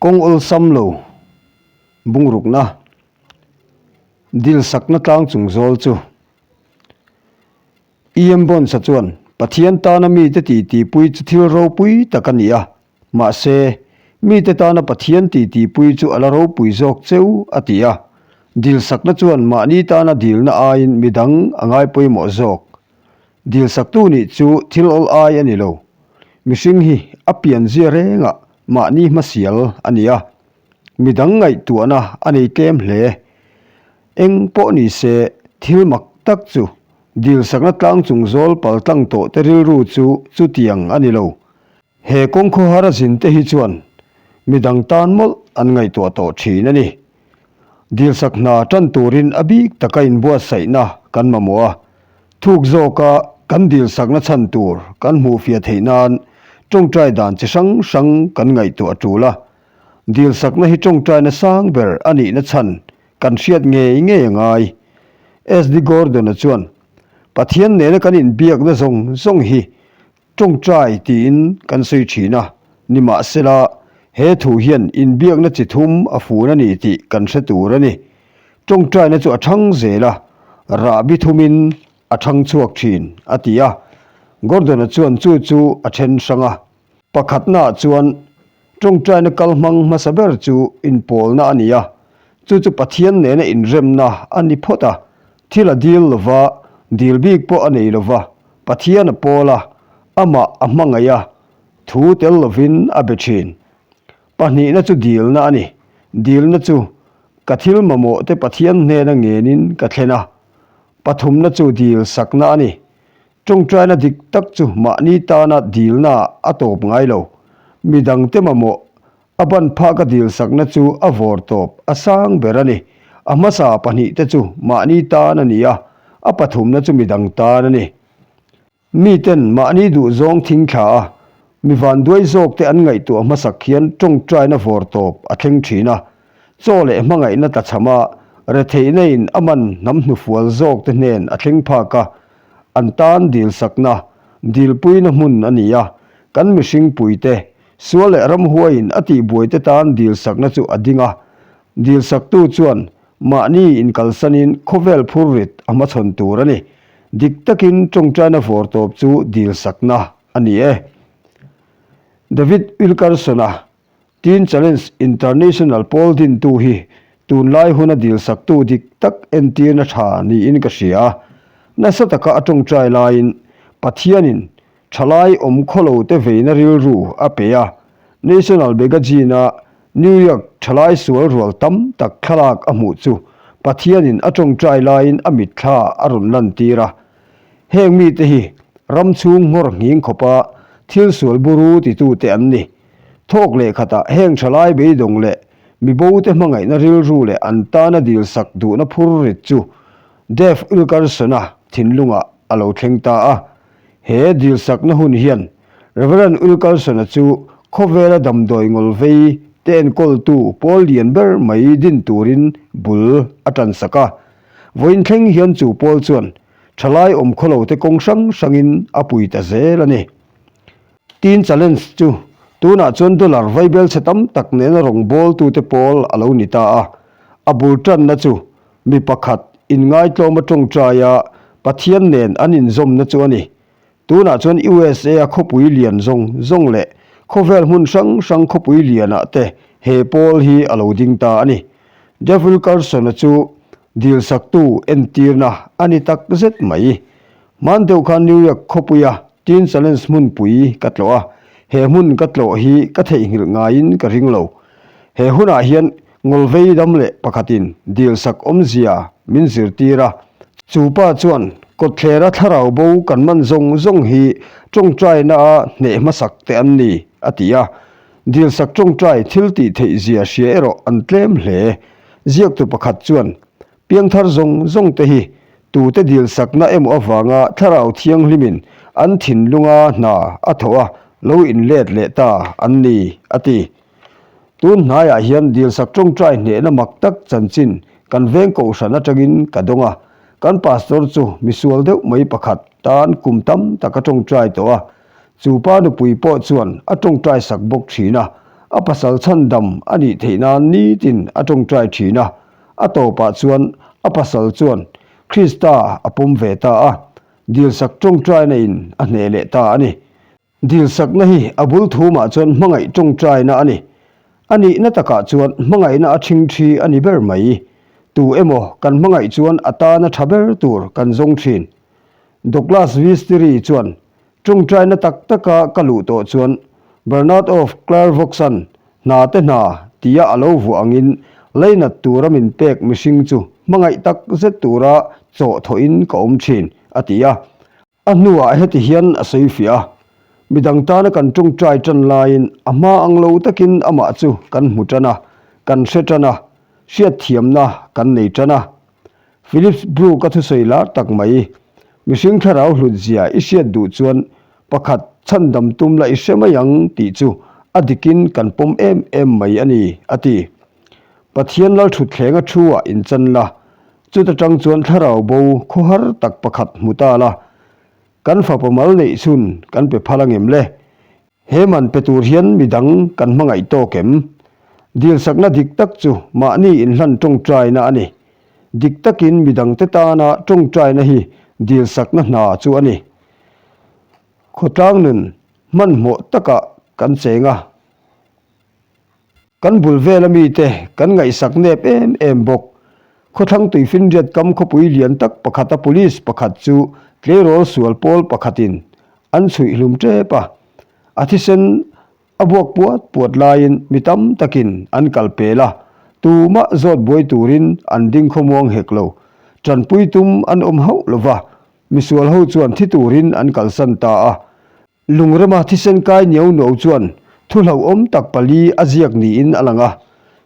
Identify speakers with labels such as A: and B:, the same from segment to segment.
A: Kawng awlsam lo bungrukna dilsakna tlang chung zawl chu EM Bonds-a chuan Pathian tana mite titipui chu thil ropui tak a ni a, mahse, mite tana Pathian titipui chu a la ropui zawk cheu a ti a. Dilsakna chuan mahni tana dilna aiin midang a ngai pawimawh zawk. Dilsaktu nih chu thil awl ai a ni lo. Mihring hi a pianzia rengah mahni hmasial a ni a, midang ngaihtuahna a nei tlem hle. Eng pawh ni se, thil mak tak chu dilsakna tlang chung zawl pal tlang tawh te rilru chu chutiang a ni lo. He kawng khawhar a zin te hi chuan midang tan mawlh an ngaihtuah tawh thin a ni. Dilsak hna tan turin a bik taka inbuatsaihna kan mamawh a, thuk zawka kan dilsakna chhan tur kan hmuhfiah theih nan tawngtai dan chi hrang hrang kan ngaihtuah a tul a. Dilsakna hi tawngtaina sang ber a nihna chhan kan hriat ngei ngei a ngai. SD Gordon-a chuan, Pathian nena kan inbiakna zawng zawng hi Tawngtai tiin kan sawi thin a, nimahsela he thu hian inbiakna chi thum a fun a ni tih kan hre tur a ni. Tawngtaina chu a thang zel a, rahbi thumin a thang chhuak thin, a ti a. Gordon-a chuan chu chu a then hrang a. Pakhatnaah chuan tawngtaina kal hmang hmasa ber chu inpawlna a ni a, chu chu Pathian nena inremna a ni phawt a, thil a dil lova, dil bik pawh a nei lova, Pathian a pawl a, amah a hmangaih a, thu tel lovin a be thin. Pahnihna chu dilna a ni. Dilna chu ka thil mamawh te Pathian hnena ngenin ka thlen a. Pathumna chu dil sakna a ni. Tawngtaina dik tak chu mahni tana dilna a tawp ngai lo. Midangte mamawh A ban phak a dil sakna chu a vawr tawp a sang ber a ni. A hmasa pahnihte chu mahni tan a ni a, a pathumna chu midang tan a ni. Miten mahni duhzawng thing thla a, mi vanduai zawkte an ngaihtuah hmasak hian tawngtaina vawr tawp a thleng thin a. Chaw leh hmangaihna tlachham a, retheihna in a man hnam hnufual zawkte hnen a thleng phak a, an tan dil sakna, dilpuina hmun a ni a, kan mihring puite Sual leh ramhuaiin a tihbuaite tan dilsakna chu a ding a, dilsaktu chuan mahni inkalsanin khawvel phurrit a hmachhawn tur a ni. Dik takin tawngtaina vawr tawp chu dilsakna a ni e. David Wilkerson-a Teen Challenge International pawl dintu hi tunlai huna dilsaktu dik tak entirna tha niin ka hria a. Nasa taka a tawngtai laiin Pathianin Thalai awm khawlo te veina rilru a pe a, National Magazine-a New York thalai sual rual tam tak thlalak a hmuh chu Pathianin a tawngtai laiin a mitthla a rawn lantir a. Heng mite hi ram chhung nghawr nghing khawpa thil sual buru titute an ni. Thawk leh khatah heng thalai beidawng leh mibote hmangaihna rilru leh an tana dilsak duhna phur rit chu Dave Wilkerson-a thinlungah a lo thleng ta a. He dilsakna hun hian Rev. Wilkerson-a chu khawvela damdawi ngawlvei te enkawltu pawl lian ber mai din turin bul a tansak a. Vawiin thleng hian chu pawl chuan thalai awm khawlo te kawng hrang hrangin a pui ta zel a ni. Teen Challenge chu tunah chuan dollar vaibel chhe tam tak nena rawngbawltute pawl a lo ni ta a, a bul tanna chu Mi pakhat inngaitlawm a tawngtai a, Pathian nen an inzawmna chu a ni. Tunah chuan USA a khawpui lian zawng zawng leh khawvel hmun hrang hrang khawpui lianah te he pawl hi a lo ding ta a ni. Devil Carson-a chu dilsaktu entirna a ni tak zet mai. Hman deuh khan New York khawpuia Teen Challenge hmunpui ka tlawh a, he hmun ka tlawh hi ka theihnghilh ngaiin ka ring lo. He hunah hian Ngawlvei dam leh pakhatin dilsak awmzia min zirtir a, chu pa chuan kawtthlera thlarau bo kan man zawng zawng hi tawngtaina a hneh hmasak te an ni, a ti a. Dilsak tawngtai thil tih theih zia hria erawh an tlem hle. Ziaktu pakhat chuan, Piangthar zawng zawng te hi tute dilsakna emaw avanga thlarau thianghlimin an thinlunga hna a thawh a lo inlet leh ta an ni, a ti. Tun hnaiah hian dilsak tawngtai hnehna mak tak chanchin kan veng kohhran atangin ka dawng a. Kan pastor chu misual deuh mai pakhat tan kum tam tak a tawngtai tawh a. Chu pa nupui pawh chuan a tawngtai sak bawk thin a. A pasal chhandam a nih theih nan nitin a tawngtai thin a, a tawpah chuan a pasal chuan Krista a pawm ve ta a, dilsak tawngtaina in a hneh leh ta a ni. Dilsakna hi a bul thumah chuan hmangaih tawngtaina a ni. A nihna takah chuan hmangaihna a ṭhingṭhi a ni ber mai. Tu emaw kan hmangaih chuan a tana ṭha ber tur kan zawng ṭhin. Douglas Vistiri chuan Tawngtaina tak taka ka luh tawh chuan Bernard of Clairvaux-a'n hna te hna tia a lo vuah angin leinat tura min pek mihring chu hmangaih tak zet tura chawh thawhin ka awm thin, a ti a. A hnuah heti hian a sawi fiah a, Midang tana kan tawngtai tan laiin a hma ang lo takin amah chu kan hmu tan a, kan hre tan a, hriatthiamna kan nei tan a. Phillips Brooke-a thusawi lar tak mai, Mihring thlarau hlut zia i hriat duh chuan pakhat chhandam tum la i hre mai ang tih chu a dikin kan pawm em em mai a ni, a ti. Pathian Lalthutthlenga thu-ah inchan la, chuta tang chuan thlarau bo khawhar tak pakhat hmu ta la, kan fapa mal neih chhun kan pe phal angem le? He man pe tur hian midang kan hmangaih tawk em? Dilsakna dik tak chu mahni inhlan tawngtaina a ni. Dik takin midangte tana tawngtaina hi dilsakna hna chu a ni. Khawtlang nun hmanhmawh takah kan cheng a. Kan bul vela mite kan ngaihsak nep em em bawk. Khawthlang tuifinriat kam khawpui lian tak pakhata police pakhat chu tleirawl sual pawl pakhatin an chhuih hlum tep a. A thisen a buak puat puat laiin mi tam takin an kal pel a, tumah zawt buai turin an ding khawmuang hek lo. Tanpui tum an awm hauh lova, misual ho chuan thi turin an kalsan ta a. Lungrema thisen kai niau nuau chuan thu hlauhawm tak pali a ziak niin a lang a,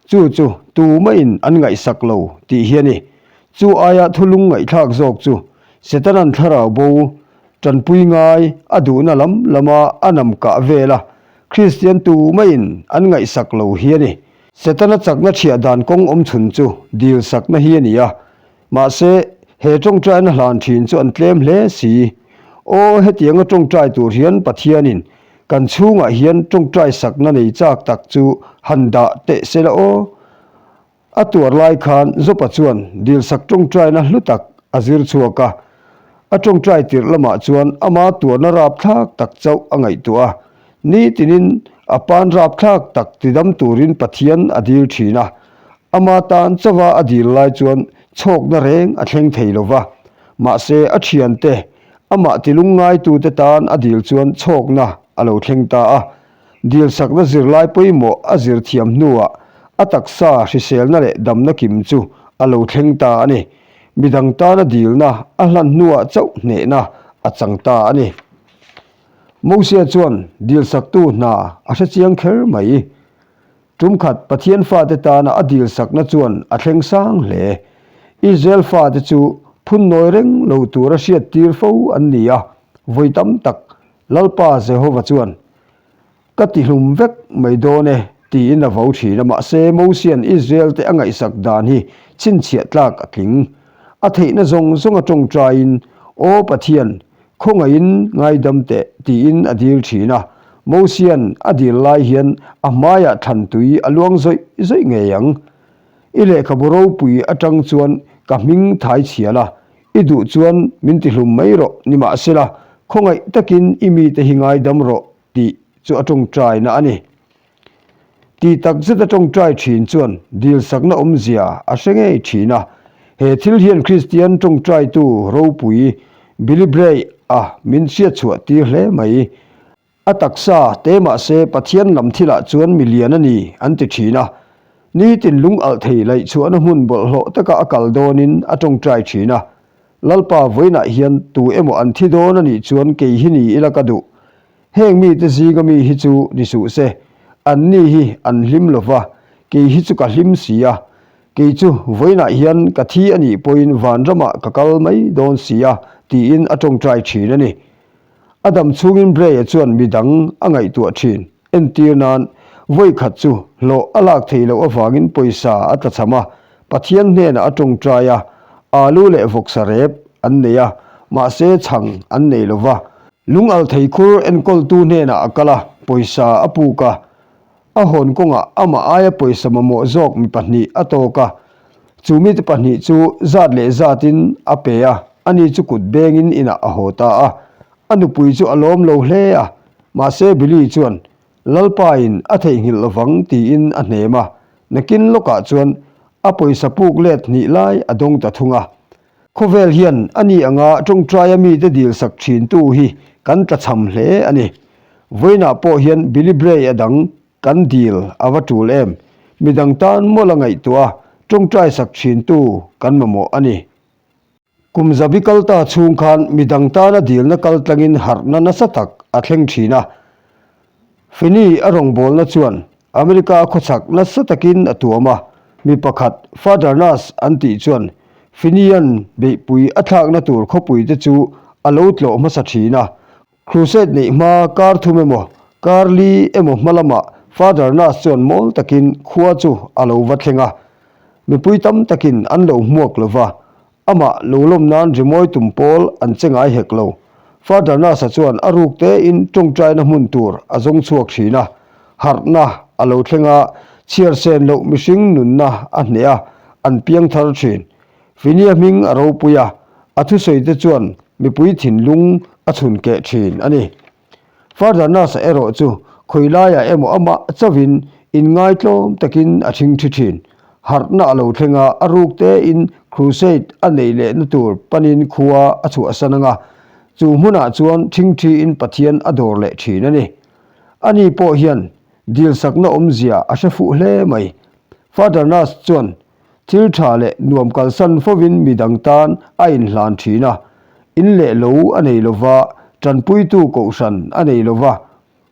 A: chu chu tumahin an ngaihsak lo tih hi a ni. Chu aia thu lung ngaihthlak zawk chu Setana'n thlarau bo tanpui ngai a duhna lam lama a nam kah vel a, Kristian tumahin an ngaihsak lo hi a ni. Setana chakna thiah dan kawng awm chhun chu dilsakna hi a ni a, Mahse, he tawngtaina hlan thin chu an tlem hle si. Aw, hetianga tawngtai tur hian Pathianin kan chhungah hian tawngtai sakna nei chak tak chu han dah teh se la aw. A tuar lai khan Jopa chuan dilsak tawngtaina hlu tak a zir chhuak a. A tawngtai tirh lamah chuan ama tuarna rapthlak tak chauh a ngaihtuah a. Nitinin a pan rapthlak tak tidam turin Pathian a dil thin a. Ama tan chauha a dil lai chuan chhawkna reng a thleng thei lo va, mahse a thiante, amah tilung ngaitute tan a dil chuan chhawkna a lo thleng ta a. Dilsakna zirlai pawimawh a zir thiam hnuah a taksa hriselna leh damna kim chu a lo thleng ta a ni. Midang tana dilna a hlan hnuah chauh hnehna a chang ta a ni. Mosia chuan dilsaktu hna a hrechiang kher mai. Tumkhat Pathian fate tana a dilsakna chuan a thleng sang hle. Israel fate chu phunnawi reng lo tura hriattir fo an ni a, vawi tam tak Lalpa Jehova chuan, Ka tihlum vek mai dawn e, tiin a vo thin a. Mahse, Mosia'n Israel-te a ngaihsak dan hi chhinchhiah tlak a tling. A theihna zawng zawnga tawngtaiin, Aw Pathian, Khawngaihin ngaidam teh, tiin a dil thin a. Mosia'n a dil lai hian a hmaiah thlan tui a luang zawih zawih ngei ang. I lehkhabu ropui atang chuan ka hming thai chhial a, i duh chuan min tihlum mai rawh, nimahsela khawngaih takin i mite hi ngaidam rawh tih chu a tawngtaina a ni. Ti tak zeta tawngtai thin chuan dilsakna awmzia a hre ngei thin a. He thil hian Kristian tawngtaitu ropui Billy Bray-a min hriatchhuah tir hle mai. A taksa te mahse Pathian lam thilah chuan mi lian a ni an ti thin a. Nitin lung alh thei laihchhuahna hmun bawlhhlawh taka a kal dawnin a tawngtai thin a. Lalpa vawiinah hian tu emaw an thi dawn a nih chuan kei hi ni ila ka duh. Heng mite zinga mi hi chu ni suh se, anni hi an hlim lo va, kei hi chu ka hlim si a. Kei chu vawiinah hian ka thi a nih pawhin vanramah ka kal mai dawn si a, tiin a tawngtai thin a ni. A dam chhungin Bray-a chuan midang a ngaihtuah thin. Entir nan, vawi khat chu hlawh a lak theih loh avangin pawisa a tlachham a, Pathian hnenah a tawngtai a, alu leh vawksa rep an nei a, mahse chhang an nei lo va. Lungalthei khur enkawltu hnenah a kal a, pawisa a puk a. A hawn kawngah amah aia pawisa mamawh zawk mi pahnih a tawk a, chu mite pahnih chu zat leh zatin a pe a, ani chu kut bengin inah a haw ta a. A nupui chu a lawm lo hle a, mahse Billy chuan Lalpain a theihnghilh lovang tiin a hnem a, nakin lawkah chuan a pawisa puk let hnih lai a dawng ta thung a. Khawvel hian a ni anga tawngtaia mite dilsak thintu hi kan tlachham hle a ni. Vawiinah pawh hian Billy Bray a dang kan dil a va tul em? Midang tan mawlh a ngaihtuah a, tawngtaisak thintu kan mamawh a ni. Kum zabi kal ta chhung khan midang tana dilna kal tlangin harhna nasa tak a thleng thin a. Finney a rawngbawlna chuan America khawchhak nasa takin a tuam a, mi pakhat Father Nurse an tih chuan Finney-a'n beihpui a thlakna tur khawpui te chu a lo tlawh hmasa thin a. Crusade neih hma kar thum emaw kar li emaw hma lamah Father Nurse chuan mawl takin khua chu a lo va thleng a, mipui tam takin an lo hmuak lo va, Amah lo lawm nan rimawi tum pawl an che ngai hek lo. Father Nasa chuan a ruk tein tawngtaina hmun tur a zawng chhuak thin a. Harhna a lo thleng a, chhiar sen loh mihring nunna a hneh a, an piang thar thin. Finia hming a ropui a, a thusawi te chuan mipui thinlung a chhun keh thin a ni. Father Nasa erawh chu khawi laiah emaw amah chauhin inngaitlawm takin a thing thi thin. Harhna a lo thleng a, a ruk tein crusade a neih lehna tur panin khua a chhuahsan ang a, chu hmunah chuan thingthiin Pathian a dawr leh thin a ni. Ani pawh hian dilsakna awmzia a hre fuh hle mai. Father Nurse chuan Thil tha leh nuam kalsan fovin midang tan a inhlan thin a, in leh lo a nei lova, tanpuitu kohhran a nei lova,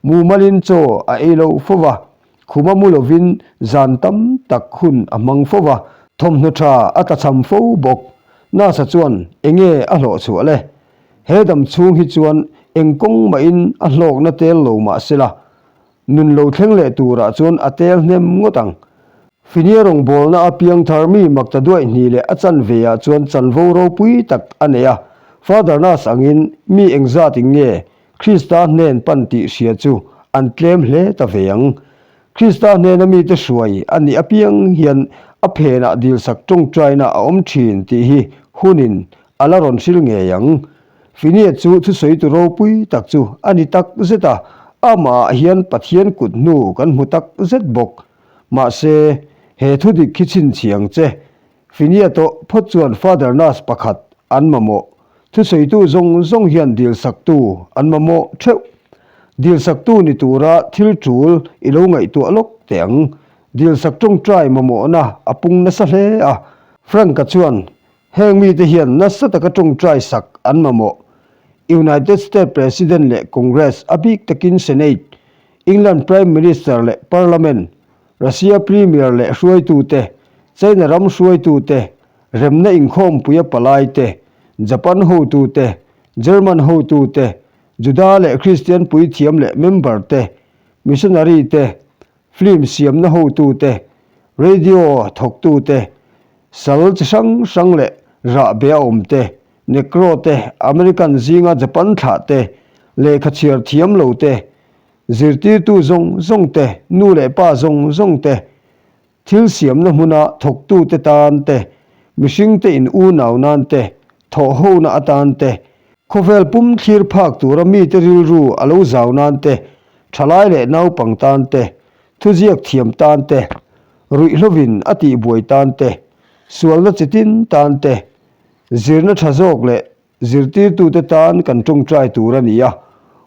A: mumalin chaw a ei lo fova, khuma mu lovin zan tam tak hun a hmang fova, thawmhnaw tha a tlachham fo bawk. Nasa chuan enge a hlawh chhuah le? He dam chhung hi chuan eng kawng mahin a hlawkna tel lo mah sela, Nun lo thleng leh turah chuan a tel hnem ngawt ang. Finia rawngbawlna a piangthar mi makta duaih hnih leh a chanve ah chuan chanvo ropui tak a nei a. Father Nurse angin mi engzat in nge Krista hnen pan tih hria chu an tlem hle ta ve ang. Krista hnena mite hruai a nih apiang hian a phenah dilsak tawngtaina a awm thin tih hi hunin a la rawn hril ngei ang. Finia chu thusawitu ropui tak chu a ni tak zet a, amahah hian Pathian kut hnu kan hmu tak zet bawk. Mahse, he thu dik khi chhinchhiang che. Finia tawh phawt chuan Father Nurse pakhat an mamawh. Thusawitu zawng zawng hian dilsaktu an mamawh theuh. Dilsaktu ni tura thil tul i lo ngaihtuah lawk teh ang. Dilsak tawngtai mamawhna a pung nasa hle a. Frank-a chuan Heng mite hian nasa taka tawngtai sak an mamawh. United States President leh Congress, a bik takin Senate, England Prime Minister leh Parliament, Russia Premier leh hruaitute, China ram hruaitute, remna inkhawmpuia palaite, Japan hotute, German hotute, Juda leh Kristian puithiam leh member-te, missionary-te, Film siamna hotute, radio thawktute, sal chi hrang hrang leh rahbe a awm te, Negro te, American zinga Japan thlah te, lehkha chhiar thiam lo te, zirtirtu zawng zawng te, nu leh pa zawng zawng te, thil siamna hmuna thawktute tan te, mihringte in unau nan te, thawhhona atan te, khawvel pum thlir phak tura mite rilru a lo zau nan te, Thalai leh naupang tan te, thuziak thiam tan te, ruihhlovin a tihbuai tan te, sualna chitin tan te, zirna tha zawk leh zirtirtute tan kan tawngtai tur a ni a,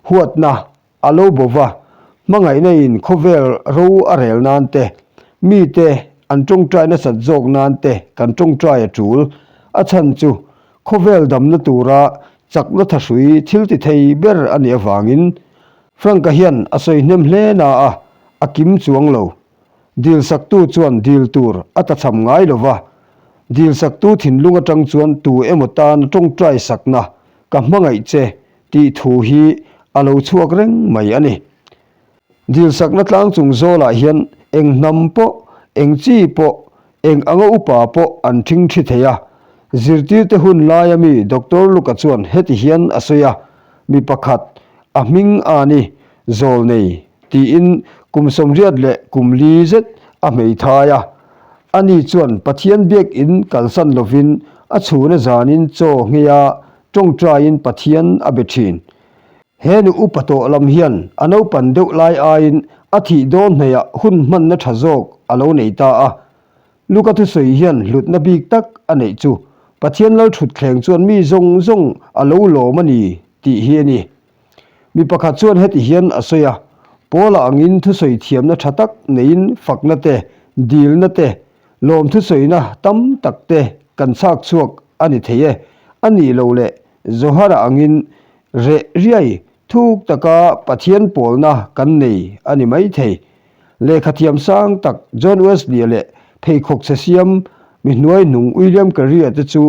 A: huatna a lo bo va, hmangaihna in khawvel ro a rel nan te, mite an tawngtai nasat zawk nan te kan tawngtai a tul. A chhan chu khawvel damna tura chakna thahrui thil ti thei ber a nih avangin Frank-a hian a sawi hnem hle na a, a kim chuang lo. Dilsaktu chuan dil tur a tlachham ngai lo va, dilsaktu thinlung atang chuan tu emaw tan a tawngtai sakna ka hmangaih che tih thu hi a lo chhuak reng mai a ni. Dilsakna tlang chung zawlah hian eng hnam pawh, eng chi pawh, eng anga upa pawh an thing thi thei a. Zirtirte hun laia mi Doctor Luka chuan heti hian a sawi a, Mi pakhat, a hming a ni, zawl nei, tiin. Kum 84 leh kum li zet a hmeithai a. Ani chuan Pathian biakin kalsan lovin a chhuna zanin chaw ngheia tawngtaiin Pathian a be thin. He nu upa tawh lam hian a naupan deuh lai aiin a thih dawn hnaihah hun hmanna tha zawk a lo nei ta a. Luka thusawi hian hlutna bik tak a neih chu Pathian Lalthutthleng chuan mi zawng zawng a lo lawm a ni tih hi a ni. Mi pakhat chuan heti hian a sawi a, Paula angin thusawi thiamna tha tak neiin fakna te, dilna te, lawm thusawina tam tak te kan chhak chhuak a ni thei e. A nih loh leh Johara angin reh riai thuk taka Pathian pawlna kan nei a ni mai thei. Lehkha thiam sang tak John Wesley-a leh pheikhawk chhe siam mi hnuai hnung William Carey-a te chu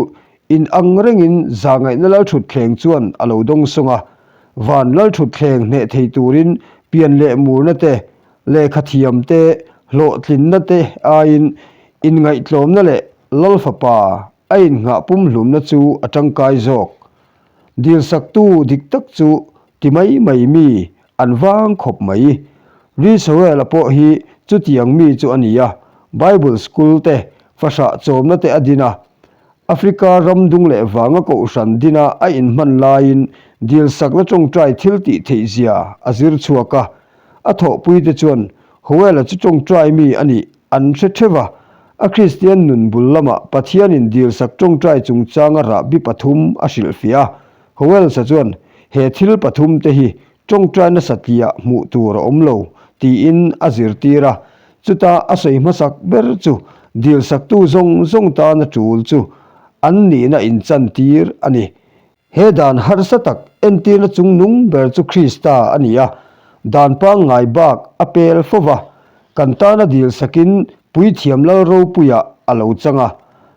A: In ang rengin zahngaihna lalthutthleng chuan a lo dawng sawng a, van lalthutthleng hneh thei turin pian leh murna te, lehkha thiam te, hlawhtlinna te aiin inngaihtlawmna leh Lalfapa a innghah pumhlumna chu a tangkai zawk. Dilsaktu dik tak chu ti mai mai mi an vang khawp mai. Risawela pawh hi chutiang mi chu a ni a, Bible school te, fahrah chawmna te a din a, Africa ram dung leh vanga kohhran dina a inhman laiin dilsakna tawngtai thil tih theih zia a zir chhuak a. A thawhpuite chuan Howell-a chu tawngtai mi a nih an hre theuh a, a Kristian nun bul lamah Pathianin dilsak tawngtai chungchanga rahbi pathum a hrilhfiah a. Howells-a chuan he thil pathumte hi Tawngtai nasa tliah hmuh tur a awm lo, tiin a zirtir a. Chuta a sawi hmasak ber chu dilsaktu zawng zawng tana tul chu an nihna inchantir a ni. He dan harsa tak entirna chungnung ber chu Krista a ni a, dan pangngai bak a pel fo va, kan tana dilsakin Puithiam Lal Ropuia a lo chang a,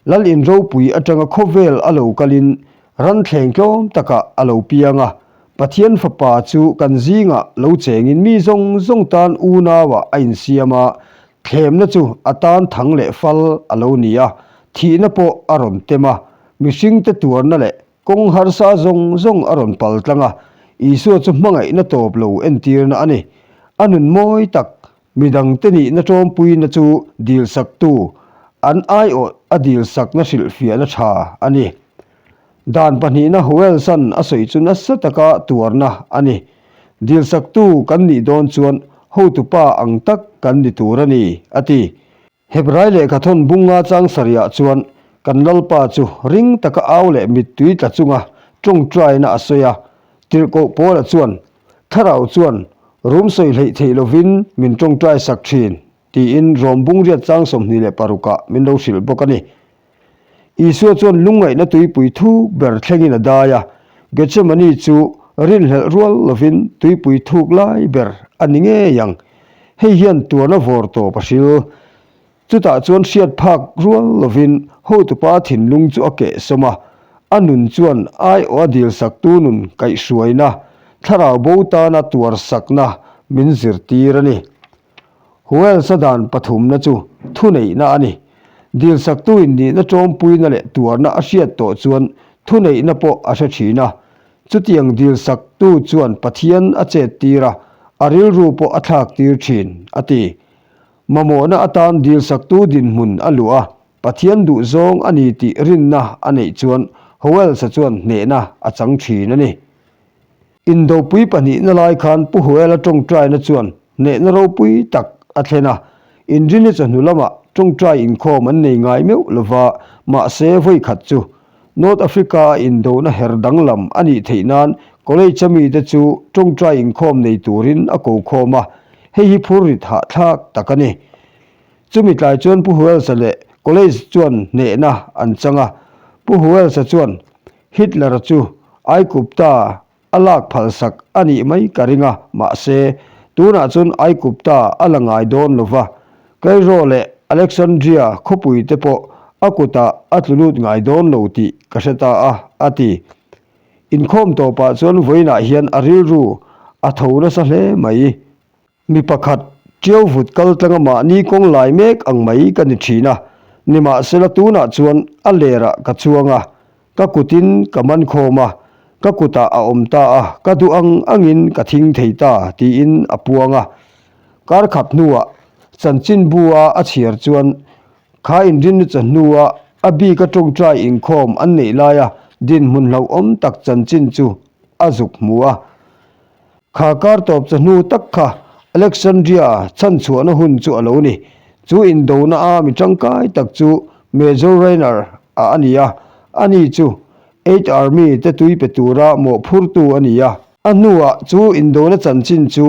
A: Lal in ropui atanga khawvel a lo kalin ranthleng tlawm takah a lo piang a, Pathian Fapa chu kan zingah lo chengin mi zawng zawng tan unauah a insiam a, thlemna chu a tan thang leh fal a lo ni a, thihna pawh a rawn tem a, mihringte tuarna leh kawng harsa zawng zawng a rawn pal tlang a, Isua chu hmangaihna tawp lo entirna a ni. A nun mawi tak, midangte nihna tawmpuina chu dilsaktu, an aiawh a dilsakna hrilhfiahna tha a ni. Dan pahnihna Hoelsan a sawi chu nasa taka tuarna a ni. Dilsaktu kan nih dawn chuan hotupa ang tak kan ni tur a ni, a ti. Hebrai lehkhathawn bunga chang sarihah chuan kan Lalpa chu ring taka au leh mittui tla chunga tawngtaina a sawi a. Tirhkoh Paula chuan, Thlarau chuan rum sawi hleih theih lovin min tawngtai sak thin, tiin Rom bungriat chang 26 ah min lo hrilh bawk a ni. Isua chuan lungngaihna tuipui thuk ber thlengin a dai a, Gethsemane chu rinhlelh rual lovin tuipui thuk lai ber a ni ngei ang. Hei hian tuarna vawr tawp a hril. Chutah chuan hriat phak rual lovin hotupa thinlung chu a kehsawm a, a nun chuan aiawh a dilsaktu nun kaihhruaina, thlarau bo tana tuarsakna min zirtir a ni. Wales-a dan pathumna chu thuneihna a ni. Dilsaktuin nihna tawmpuina leh tuarna a hriat tawh chuan thuneihna pawh a hre thin a. Chutiang dilsaktu chuan Pathian a chettir a, a rilru pawh a thlaktir thin, a ti. Mamawhna atan dilsaktu dinhmun a luh a, Pathian duhzawng a ni tih rinna a neih chuan Howells-a chuan hnehna a chang thin a ni. Indopui pahnihna lai khan Pu Huela tawngtaina chuan hnehna ropui tak a thlen a, Inrini chawhnu lamah tawngtai inkhawm an nei ngai meuh lova, mahse vawi khat chu North Africa-a indona her danglam a nih theih nan College-a mite chu tawngtai inkhawm nei turin a ko khawm a, hei hi phurrit hahthlak tak a ni. Chumi tlai chuan Pu Huelsa leh College chuan hnehna an chang a, Pu Huelsa chuan Hitler-a chu Aikupta a lak phalsak a nih mai ka ring a, mahse, tunah chuan Aikupta a la ngai dawn lo va, Cairo leh Alexandria khawpui te pawh a kutah a tlu lut ngai dawn lo tih ka hre ta a, a ti. Inkhawm tawpah chuan vawiinah hian a rilru a tho nasa hle mai. Mi pakhat, ṭiau vut kal tlanga mahni kawng lai mek ang mai ka ni ṭhin a, nimahsela tunah chuan a lerah ka chuang a, ka kutin ka man khawm a, ka kutah a awm ta a, ka duh ang angin ka thing thei ta, tiin a puang a. Kar khat hnuah chanchinbu-a a chhiar chuan kha inrinna chawhnua a bika tawngtai inkhawm an neih laia dinhmun hlauhawm tak chanchin chu a zuk hmu a. Kha kar tawp chawhnu tak kha Alexandria chhanchhuahna hun chu a lo ni. Chu indona a mi tangkai tak chu Major Rainer a a ni a, ani chu Eighth Army te tui pe tura mawhphurtu a ni a. A hnuah chu indona chanchin chu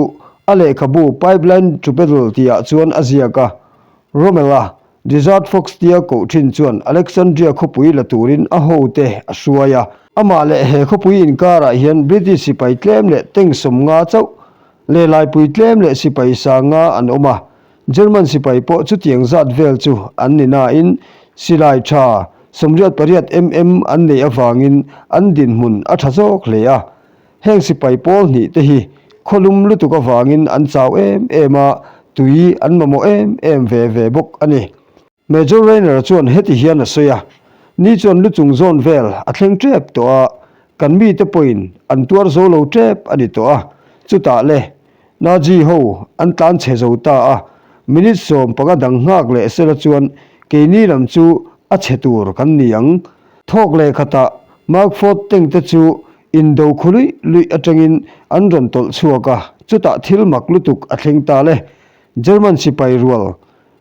A: a lehkhabu Pipeline to Battle tihah chuan a ziak a. Rommel-a Desert Fox tia koh thin chuan Alexandria khawpui la turin a hote a hruai a. Amah leh he khawpui inkarah hian British sipai tlem leh tank 50 chauh leh laipui tlem leh sipai 5,000 an awm a. German sipai pawh chutiang zat vel chu an ni nain silai tha 88 mm an neih avangin an dinhmun a tha zawk hle a. Heng sipai pawl hnih te hi khawlum lutuk avangin an chau em em a, tui an mamawh em em ve ve bawk a ni. Major Rainer chuan heti hian a sawi a, Ni chuan lu chung zawn vel a thleng tep tawh a, kan mite pawhin an tuar zo lo tep a ni tawh a, chutah le Nazi ho an tlan chhe zo ta a, minute 15 dang nghak leh sela chuan keini lam chu a chhe tur kan ni ang. Thawk leh khatah Mark Ford tank te chu indo khu luih luih atangin an rawn tawlh chhuak a, chutah thil mak lutuk a thleng ta le. German sipai rual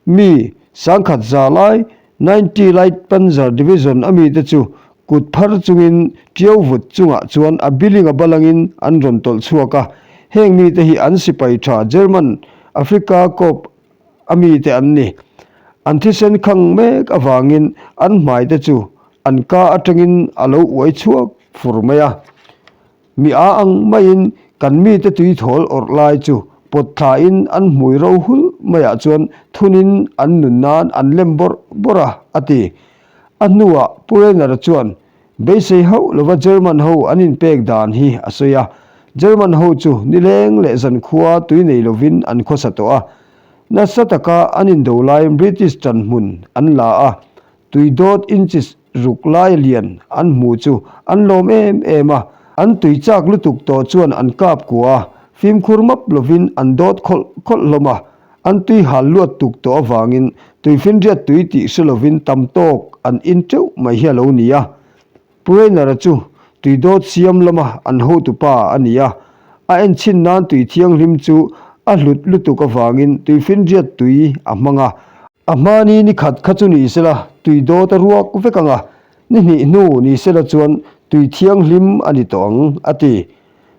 A: Mi 10,000 za lai Ninety Light Panzer Division a mite chu kut phar chungin ṭiau vut chungah chuan a biling a balangin an rawn tawlh chhuak a. Heng mite hi an sipai ṭha German Afrika Corps a mite an ni. An thisen khang mek avangin an hmaite chu an ka aṭangin a lo uai chhuak fur mai a. Mi a ang maiin kan mite tui thawl awrh lai chu pawt thlain an hmui ro hulh maiah chuan thunin an nun nan an lem bawrh bawrh a, a ti. A hnuah Pu Renner chuan beisei hauh lova German ho an inpek dan hi a sawi a. German ho chu nileng leh zankhua tui nei lovin an khawsa tawh a. Nasa taka an indo laiin British ṭanhmun an la a, Tui dawt inches ruk lai lian an hmu chu an lawm em em a, an tui chak lutuk tawh chuan an kap kua a, fimkhur map lovin an dawt khawlh khawlh hlawm a, an tui hal luat tuk tawh avangin tuifinriat tui tih hre lovin tam tawk an in teuh mai hi a lo ni a. Pu Rainer-a chu tui dawt siam lama an hotupa a ni a, a enchhin nan tui thianghlim chu a hlut lutuk avangin tuifinriat tui a hmang a. A hmani ni khat kha chu ni sela tui dawt a ruak vek ang a, ni hnih hnu ni sela chuan tui thianghlim a ni tawh ang, a ti.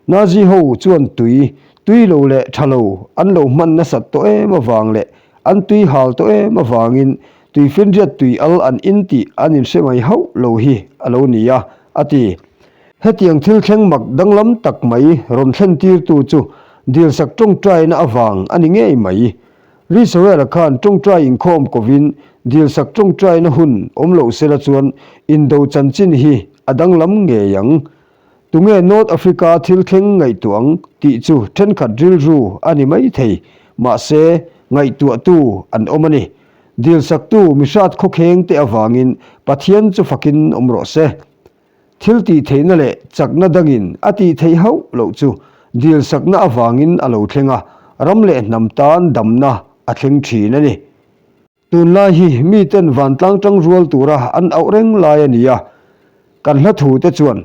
A: Nazi ho chuan tui, tui lo leh tha lo an lo hman nasat tawh em avang leh an tui hal tawh em avangin tuifinriat tui al an in tih an inhre mai hauh lo hi a lo ni a, a ti. Hetiang thil thleng mak danglam tak mai rawn thlen tirtu chu dilsak tawngtaina avang a ni ngei mai. Risawela khan tawngtai inkhawm kovin dilsak tawngtaina hun awm loh sela chuan indo chanchin hi a danglam ngei ang. Tunge North Africa thil thleng ngaihtuah ang tih chu thenkhat rilru a ni mai thei, mahse ngaihtuahtu an awm a ni. Dilsaktu mihrat khawkheng te avangin Pathian chu fakin awm rawh se. Thil tih theihna leh chakna dangin a tih theih hauh loh chu dilsakna avangin a lo thleng a, ram leh hnam tan damna a thleng thin a ni. Tunlai hi miten vantlang tang rual tura an auh reng lai a ni a, kan hla thu te chuan,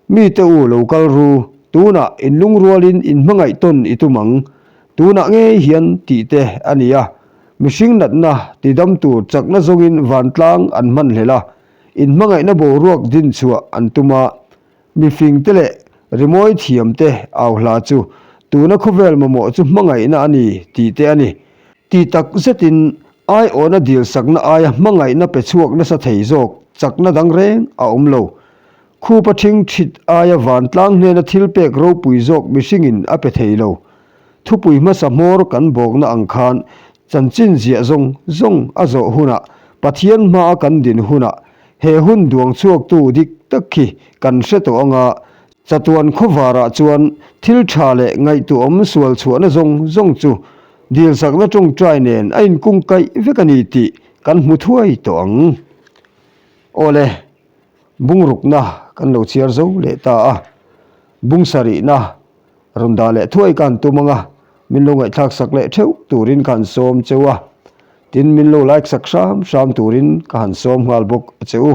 A: Mite u lo kal ru, tunah inlungrualin inhmangaih tawn i tum ang, tunah ngei hian tih te a ni a, mihring natna tidam tur chakna zawngin vantlang an hman hlel a, inhmangaihna boruak dinchhuah an tum a, mifingte leh rimawi thiamte au hla chu tuna khawvel mamawh chu hmangaihna a ni tih te a ni. Ti tak zetin aiawna dilsakna aia hmangaihna pe chhuak nasa thei zawk chakna dang reng a awm lo. Khupa ṭhing ṭhit aia vantlang hnena thil pek ropui zawk mihringin a pe thei lo. Thupui hmasa hmawr kan bawkna ang khan chanchin ziah zawng zawng a zawh hunah Pathian hmaa kan din hunah he hun duang chhuaktu dik tak khi kan hre tawh anga chatuan khawvarah chuan thil ṭha leh ngaihtuahawm sual chhuahna zawng zawng chu Dilsakna tawngtai nen a inkungkaih vek a ni tih kan hmu thuai tawh ang. Awle, bungrukna kan lo chhiar zo leh ta a, bung sarihna rawn dah leh thuai ka han tum ang a. Min lo ngaihthlak sak leh theuh turin ka han sawm cheu a, tin min lo like sak hram hram turin ka han sawm nghal bawk a che u.